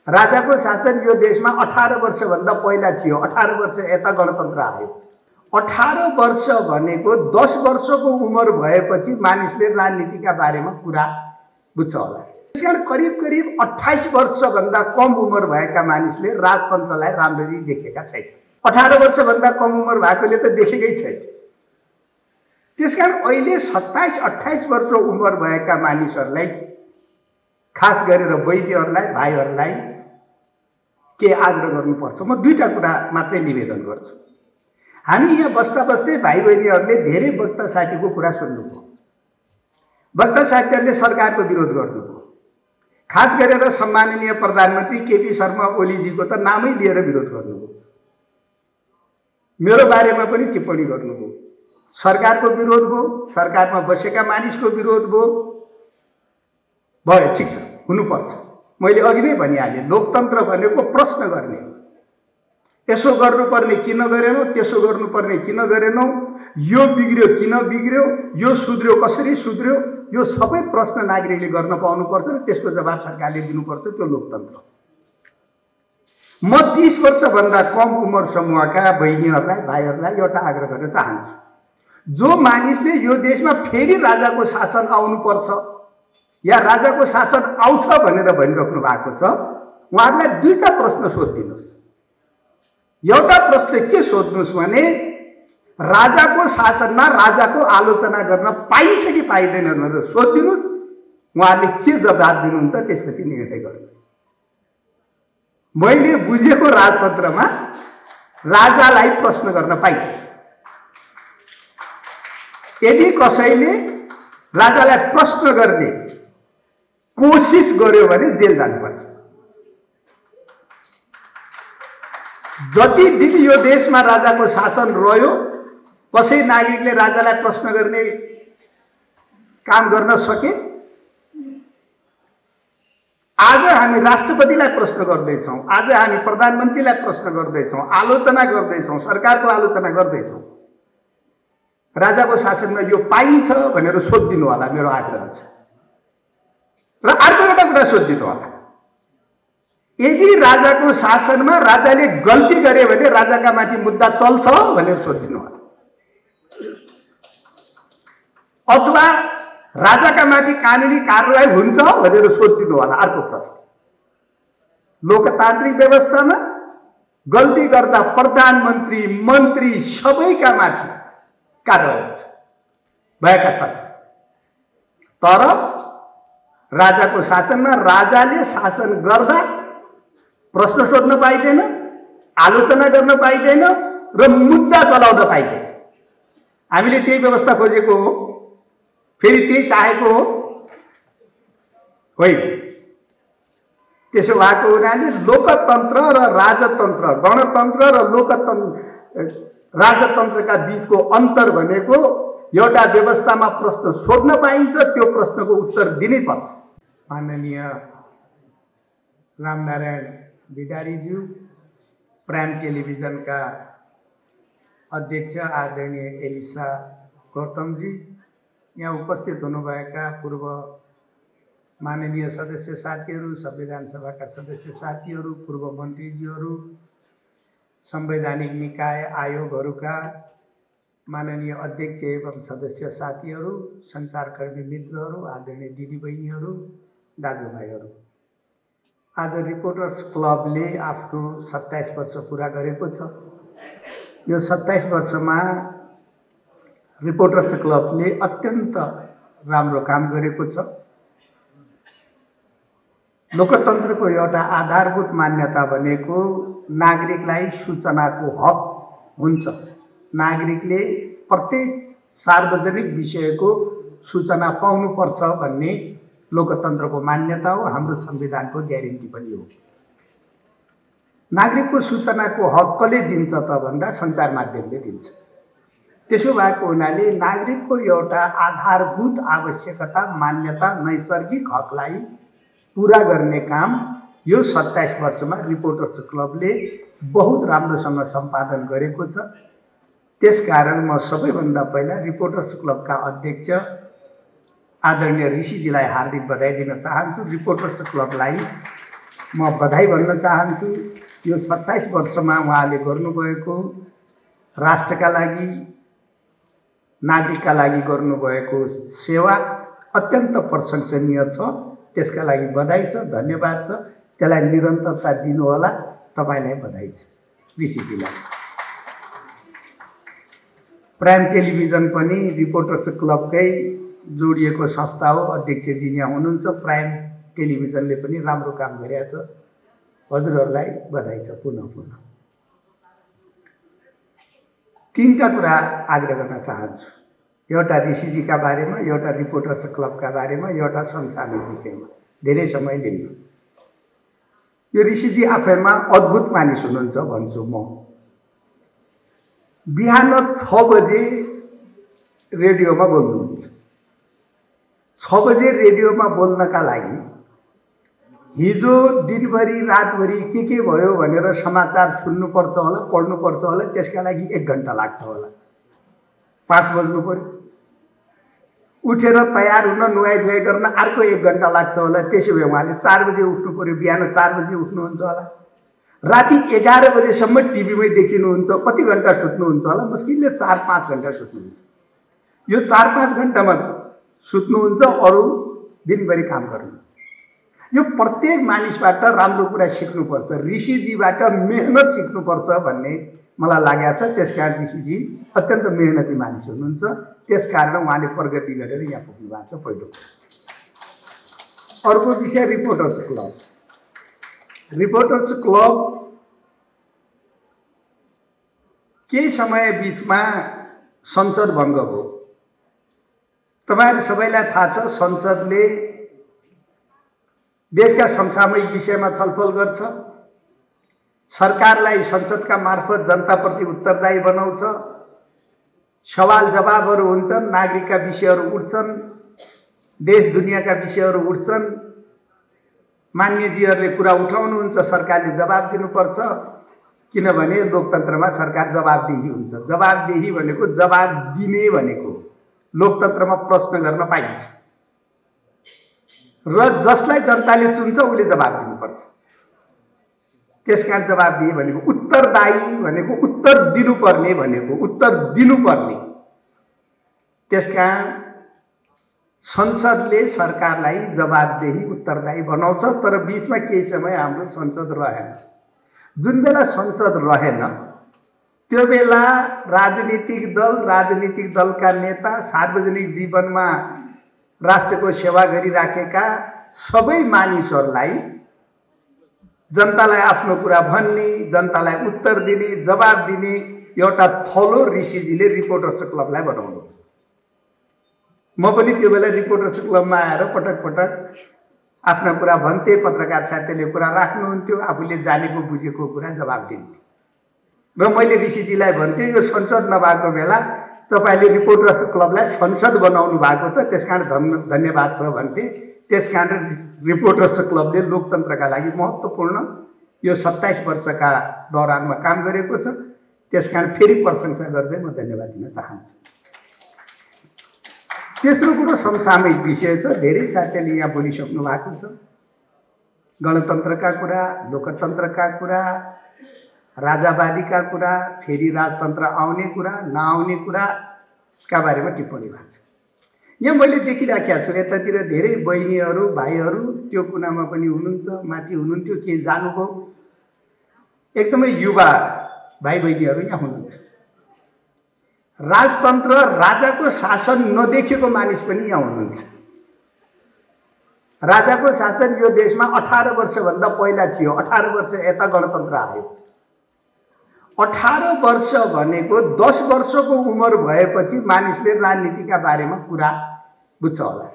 राजाको शासन यो देशमा 18 वर्षभन्दा पहिला थियो। 18 वर्ष यता गणतन्त्र आयो। 18 वर्ष भनेको 10 वर्षको उमेर भएपछि मानिसले राजनीतिका बारेमा कुरा बुझ्छ होला। त्यसकारण करिब करिब 28 वर्षभन्दा कम उमेर भएका मानिसले राजतन्त्रलाई राम्ररी देखेका छैन। 18 वर्षभन्दा कम उमेर भएकोले त देखेकै छैन। त्यसकारण अहिले 27-28 वर्ष उमेर भएका मानिसहरूलाई, खास गरेर बहिनीहरूलाई, भाइहरूलाई के आग्रह गर्नुपर्छ? म दुईटा कुरा मात्रै निवेदन गर्छु। हामी यहाँ बस्दा बस्दै भाइ बहिनीहरूले धेरै वक्ता साथीको कुरा सुन्नुभयो। वक्ता साथीहरूले सरकारको विरोध गर्नुभयो। खास गरेर सम्माननीय प्रधानमन्त्री केपी शर्मा ओलीजीको त नामै लिएर विरोध गर्नुभयो। मेरो बारेमा पनि टिप्पणी गर्नुभयो। सरकारको विरोध भयो, सरकारमा बसेका मानिसको विरोध भयो। ठिक छ, हुनुपर्छ। मैले अघि नै भनिहालेँ, लोकतन्त्र भनेको प्रश्न गर्ने। यसो गर्नुपर्ने किन गरेनौ, त्यसो गर्नुपर्ने किन गरेनौ, यो बिग्रियो किन बिग्रियो, यो सुध्रियो कसरी सुध्रियो, यो सबै प्रश्न नागरिकले गर्न पाउनुपर्छ र त्यसको जवाब सरकारले दिनुपर्छ। त्यो लोकतन्त्र। म 30 वर्षभन्दा कम उमेर समूहका बहिनीहरूलाई, भाइहरूलाई एउटा आग्रह गर्न चाहन्छु। जो मानिसले यो देशमा फेरि राजाको शासन आउनुपर्छ या राजाको शासन आउँछ भनेर भनिराख्नु भएको छ, उहाँहरूलाई दुईटा प्रश्न सोधिदिनुहोस्। एउटा प्रश्न के सोध्नुहोस् भने राजाको शासनमा राजाको आलोचना गर्न पाइन्छ कि पाइँदैन भनेर सोधिदिनुहोस्। उहाँहरूले के जवाब दिनुहुन्छ त्यसपछि निर्णय गर्नुहोस्। मैले बुझेको राजतन्त्रमा राजालाई प्रश्न गर्न पाइन्छ। यदि कसैले राजालाई प्रश्न गर्ने कोसिस गर्यो भने जेल जानुपर्छ। जति दिन यो देशमा राजाको शासन रह्यो, कसै नागरिकले राजालाई प्रश्न गर्ने काम गर्न सके। आज हामी राष्ट्रपतिलाई प्रश्न गर्दैछौँ, आज हामी प्रधानमन्त्रीलाई प्रश्न गर्दैछौँ, आलोचना गर्दैछौँ, सरकारको आलोचना गर्दैछौँ। राजाको शासनमा यो पाइन्छ भनेर सोधिदिनु होला, मेरो आग्रह छ। र अर्को एउटा कुरा सोधिदिनु होला, यदि राजाको शासनमा राजाले गल्ती गरे भने राजाका माथि मुद्दा चल्छ भनेर सोधिदिनु होला, अथवा राजाका माथि कानुनी कारबाही हुन्छ भनेर सोधिदिनु होला। अर्को प्रश्न, लोकतान्त्रिक व्यवस्थामा गल्ती गर्दा प्रधानमन्त्री, मन्त्री सबैका माथि कारबाही भएका छन्। तर राजाको शासनमा राजाले शासन गर्दा प्रश्न सोध्न पाइँदैन, आलोचना गर्न पाइँदैन र मुद्दा चलाउन पाइँदैन। हामीले त्यही व्यवस्था खोजेको हो, फेरि त्यही चाहेको हो होइन। त्यसो भएको हुनाले लोकतन्त्र र राजतन्त्र, गणतन्त्र र लोकतन्त्र, राजतन्त्रका बीचको अन्तर भनेको एउटा व्यवस्थामा प्रश्न सोध्न पाइन्छ, त्यो प्रश्नको उत्तर दिनै पर्छ। माननीय रामनारायण भिडारीज्यू, प्राइम टेलिभिजनका अध्यक्ष आदरणीय एलिसा गौतमजी, यहाँ उपस्थित हुनुभएका पूर्व माननीय सदस्य साथीहरू, संविधान सभाका सदस्य साथीहरू, पूर्व मन्त्रीज्यूहरू, संवैधानिक निकाय आयोगहरूका माननीय अध्यक्ष एवं सदस्य साथीहरू, सञ्चारकर्मी मित्रहरू, आदरणीय दिदीबहिनीहरू, दाजुभाइहरू, आज रिपोर्टर्स क्लबले आफ्नो 27 वर्ष पुरा गरेको छ। यो 27 वर्षमा रिपोर्टर्स क्लबले अत्यन्त राम्रो काम गरेको छ। लोकतन्त्रको एउटा आधारभूत मान्यता भनेको नागरिकलाई सूचनाको हक हुन्छ। नागरिकले प्रत्येक सार्वजनिक विषयको सूचना पाउनुपर्छ भन्ने लोकतन्त्रको मान्यता हो, हाम्रो संविधानको ग्यारेन्टी पनि हो। नागरिकको सूचनाको हक कसले दिन्छ त भन्दा सञ्चार माध्यमले दिन्छ। त्यसो भएको हुनाले नागरिकको एउटा आधारभूत आवश्यकता, मान्यता, नैसर्गिक हकलाई पूरा गर्ने काम यो 27 वर्षमा रिपोर्टर्स क्लबले बहुत राम्रोसँग सम्पादन गरेको छ। त्यसकारण म सबैभन्दा पहिला रिपोर्टर्स क्लबका अध्यक्ष आदरणीय ऋषिजीलाई हार्दिक बधाई दिन चाहन्छु। रिपोर्टर्स क्लबलाई म बधाई भन्न चाहन्छु। यो 27 वर्षमा उहाँले गर्नुभएको राष्ट्रका लागि नागरिकका लागि गर्नुभएको सेवा अत्यन्त प्रशंसनीय छ। त्यसका लागि बधाई छ, धन्यवाद छ। त्यसलाई निरन्तरता दिनुहोला। तपाईलाई बधाई छ ऋषिजीलाई। प्राइम टेलिभिजन पनि रिपोर्टर्स क्लबकै जोडिएको संस्था हो। अध्यक्षजी यहाँ हुनुहुन्छ। प्राइम टेलिभिजनले पनि राम्रो काम गरिरहेछ। हजुरहरूलाई बधाई छ पुनः पुनः। तीनटा कुरा आग्रह गर्न चाहन्छु। एउटा ऋषिजीका बारेमा, एउटा रिपोर्टर्स क्लबका बारेमा, एउटा समसामयिक विषयमा। धेरै समय लिनु। यो ऋषिजी आफैमा अद्भुत मानिस हुनुहुन्छ भन्छु म। बिहान 6 बजे रेडियोमा बोल्नुहुन्छ। 6 बजे रेडियोमा बोल्नका लागि हिजो दिनभरि रातभरि के भयो भनेर समाचार सुन्नुपर्छ होला, पढ्नुपर्छ होला। त्यसका लागि 1 घण्टा लाग्छ होला। 5 बज्नु पर्यो। उठेर तयार हुन, नुहाइ धुवाइ गर्न अर्को 1 घण्टा लाग्छ होला। त्यसो भए उहाँले 4 बजे उठ्नु पर्यो। बिहान 4 बजे उठ्नुहुन्छ होला। राति 11 बजेसम्म टिभीमै देखिनुहुन्छ। कति घण्टा सुत्नुहुन्छ होला? मुस्किलले 4-5 घण्टा सुत्नुहुन्छ। यो 4-5 घण्टामा सुत्नुहुन्छ, अरू दिनभरि काम गर्नुहुन्छ। यो प्रत्येक मानिसबाट राम्रो कुरा सिक्नुपर्छ। ऋषिजीबाट मेहनत सिक्नुपर्छ भन्ने मलाई लागेको छ। त्यसकारण ऋषिजी अत्यन्त मेहनती मानिस हुनुहुन्छ। त्यसकारण उहाँले प्रगति गरेर यहाँ पुग्नु भएको छ। पहिलो अर्को विषय रिपोर्टर्स क्लब। रिपोर्टर्स क्लब केही समय बिचमा संसद भङ्ग भयो। तपाईहरु सबैलाई थाहा छ, संसदले देशका समसामयिक विषयमा छलफल गर्छ। सरकारलाई संसदका मार्फत जनताप्रति उत्तरदायी बनाउँछ। सवाल जवाबहरू हुन्छन्, नागरिकका विषयहरू उठ्छन्, देश दुनियाँका विषयहरू उठ्छन्। मान्यजीहरूले कुरा उठाउनुहुन्छ, सरकारले जवाब दिनुपर्छ। किनभने लोकतन्त्रमा सरकार जवाबदेही हुन्छ। जवाबदेही भनेको जवाब दिने भनेको। लोकतन्त्रमा प्रश्न गर्न पाइन्छ र जसलाई जनताले चुन्छ उसले जवाब दिनुपर्छ। त्यसकारण जवाबदेही भनेको, उत्तरदायी भनेको उत्तर दिनुपर्ने भनेको, उत्तर दिनुपर्ने। त्यसकारण संसदले सरकारलाई जवाबदेही उत्तरदायी बनाउँछ। तर बीचमा केही समय हाम्रो संसद रहेन। जुन बेला संसद रहेन त्यो बेला राजनीतिक दलका नेता, सार्वजनिक जीवनमा राष्ट्रको सेवा गरिराखेका सबै मानिसहरूलाई जनतालाई आफ्नो कुरा भन्ने, जनतालाई उत्तर दिने, जवाब दिने एउटा थलो ऋषिजीले रिपोर्टर्स क्लबलाई बनाउनु। म पनि त्यो बेला रिपोर्टर्स क्लबमा आएर पटक पटक आफ्ना कुरा भन्थे। पत्रकार साथीले कुरा राख्नुहुन्थ्यो, आफूले जानेको बुझेको कुरा जवाब दिन्थे। र मैले ऋषिजीलाई भन्थे, यो संसद नभएको बेला तपाईले रिपोर्टर्स क्लबलाई संसद बनाउनु भएको छ, त्यसकारण धन्यवाद छ भन्थे। त्यसकारण रिपोर्टर्स क्लबले लोकतन्त्रका लागि महत्त्वपूर्ण यो 27 वर्षका दौरानमा काम गरेको छ। त्यसकारण फेरि प्रशंसा गर्दै म धन्यवाद दिन चाहन्छु। तेस्रो कुरो समसामयिक विषय छ। धेरै साथीले यहाँ बोलिसक्नु भएको छ। गणतन्त्रका कुरा, लोकतन्त्रका कुरा, राजावादीका कुरा, फेरि राजतन्त्र आउने कुरा, नआउने कुराका बारेमा टिप्पणी भएको छ। यहाँ मैले देखिराखेको छु, यतातिर धेरै बहिनीहरू भाइहरू त्यो कुनामा पनि हुनुहुन्छ, माथि हुनुहुन्थ्यो, के जानुभयो, एकदमै युवा भाइ बहिनीहरू यहाँ हुनुहुन्छ। राजतन्त्र, राजाको शासन नदेखेको मानिस पनि यहाँ हुनुहुन्छ। राजाको शासन यो देशमा 18 वर्षभन्दा पहिला थियो। 18 वर्ष यता गणतन्त्र आयो। 18 वर्ष भनेको 10 वर्षको उमेर भएपछि मानिसले राजनीतिका बारेमा कुरा बुझ्छ होला।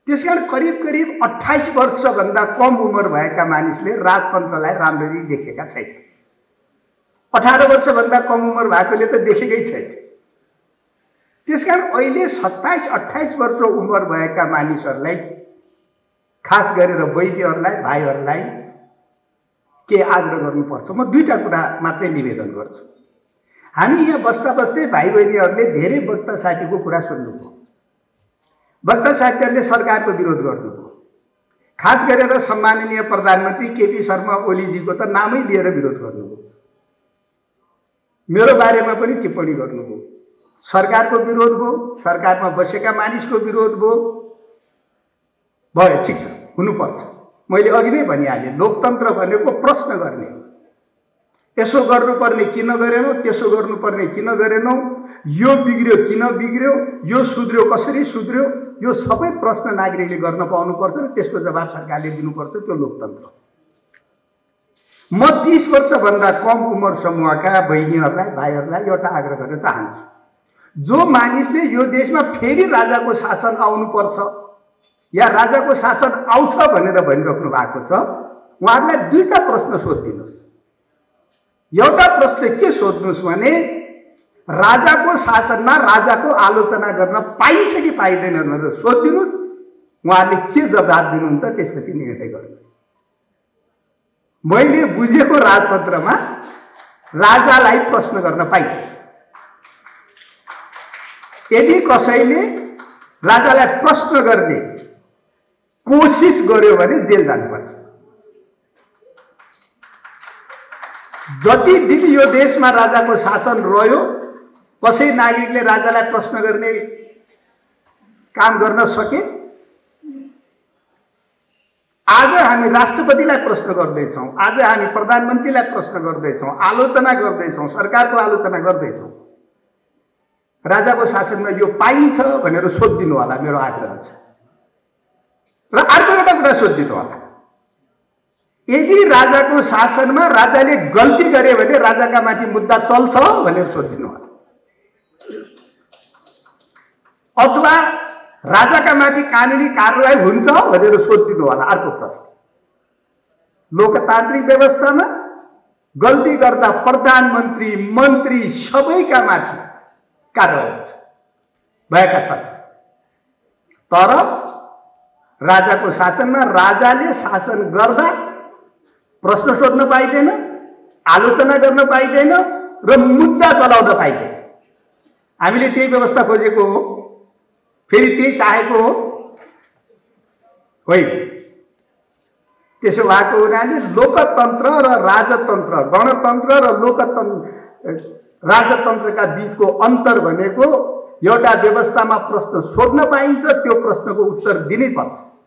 त्यसकारण करिब करिब 28 वर्षभन्दा कम उमेर भएका मानिसले राजतन्त्रलाई राम्ररी देखेका छैन। 18 वर्षभन्दा कम उमेर भएकोले त देखेकै छैन। त्यसकारण अहिले 27-28 वर्ष उमेर भएका मानिसहरूलाई, खास गरेर बहिनीहरूलाई, भाइहरूलाई के आग्रह गर्नुपर्छ? म दुईटा कुरा मात्रै निवेदन गर्छु। हामी यहाँ बस्दा बस्दै भाइ बहिनीहरूले धेरै वक्ता साथीको कुरा सुन्नुभयो। वक्ता साथीहरूले सरकारको विरोध गर्नुभयो। खास गरेर सम्माननीय प्रधानमन्त्री केपी शर्मा ओलीजीको त नामै लिएर विरोध गर्नुभयो, मेरो बारेमा पनि टिप्पणी गर्नुभयो, सरकारको विरोध भयो, सरकारमा बसेका मानिसको विरोध भयो। ठिक छ, हुनुपर्छ। मैले अघि नै भनिहालेँ, लोकतन्त्र भनेको प्रश्न गर्ने, यसो गर्नुपर्ने किन गरेनौ, त्यसो गर्नुपर्ने किन गरेनौ, यो बिग्रियो किन बिग्रियो, यो सुध्रियो कसरी सुध्रियो, यो सबै प्रश्न नागरिकले गर्न पाउनुपर्छ र त्यसको जवाब सरकारले दिनुपर्छ। त्यो लोकतन्त्र। म 30 वर्षभन्दा कम उमेर समूहका बहिनीहरूलाई भाइहरूलाई एउटा आग्रह गर्न चाहन्छु, जो मानिसले यो देशमा फेरि राजाको शासन आउनुपर्छ या राजाको शासन आउँछ भनेर भनिराख्नु भएको छ, उहाँहरूलाई दुईटा प्रश्न सोधिदिनुहोस्। एउटा प्रश्न के सोध्नुहोस् भने राजाको शासनमा राजाको आलोचना गर्न पाइन्छ कि पाइँदैन भनेर सोधिदिनुहोस्। उहाँले के जवाब दिनुहुन्छ त्यसपछि निर्णय गर्नुहोस्। मैले बुझेको राजतन्त्रमा राजालाई प्रश्न गर्न पाइन्छ। यदि कसैले राजालाई प्रश्न गर्ने कोसिस गर्यो भने जेल जानुपर्छ। जति दिन यो देशमा राजाको शासन रह्यो, कसै नागरिकले राजालाई प्रश्न गर्ने काम गर्न सके। आज हामी राष्ट्रपतिलाई प्रश्न गर्दैछौँ, आज हामी प्रधानमन्त्रीलाई प्रश्न गर्दैछौँ, आलोचना गर्दैछौँ, सरकारको आलोचना गर्दैछौँ। राजाको शासनमा यो पाइन्छ भनेर सोधिदिनु होला, मेरो आग्रह छ। र अर्को एउटा कुरा सोधिदिनु होला, यदि राजाको शासनमा राजाले गल्ती गरे भने राजाका माथि मुद्दा चल्छ भनेर सोधिदिनु होला, अथवा राजाका माथि कानुनी कारबाही हुन्छ भनेर सोधिदिनु होला। अर्को प्रश्न, लोकतान्त्रिक व्यवस्थामा गल्ती गर्दा प्रधानमन्त्री मन्त्री सबैका माथि कारबाही हुन्छ, भएका छन्। तर राजाको शासनमा राजाले शासन गर्दा प्रश्न सोध्न पाइँदैन, आलोचना गर्न पाइँदैन र मुद्दा चलाउन पाइँदैन। हामीले त्यही व्यवस्था खोजेको हो, फेरि त्यही चाहेको हो होइन। त्यसो भएको हुनाले लोकतन्त्र र राजतन्त्र, गणतन्त्र र लोकतन्त्र राजतन्त्रका बीचको अन्तर भनेको एउटा व्यवस्थामा प्रश्न सोध्न पाइन्छ, त्यो प्रश्नको उत्तर दिनै पर्छ।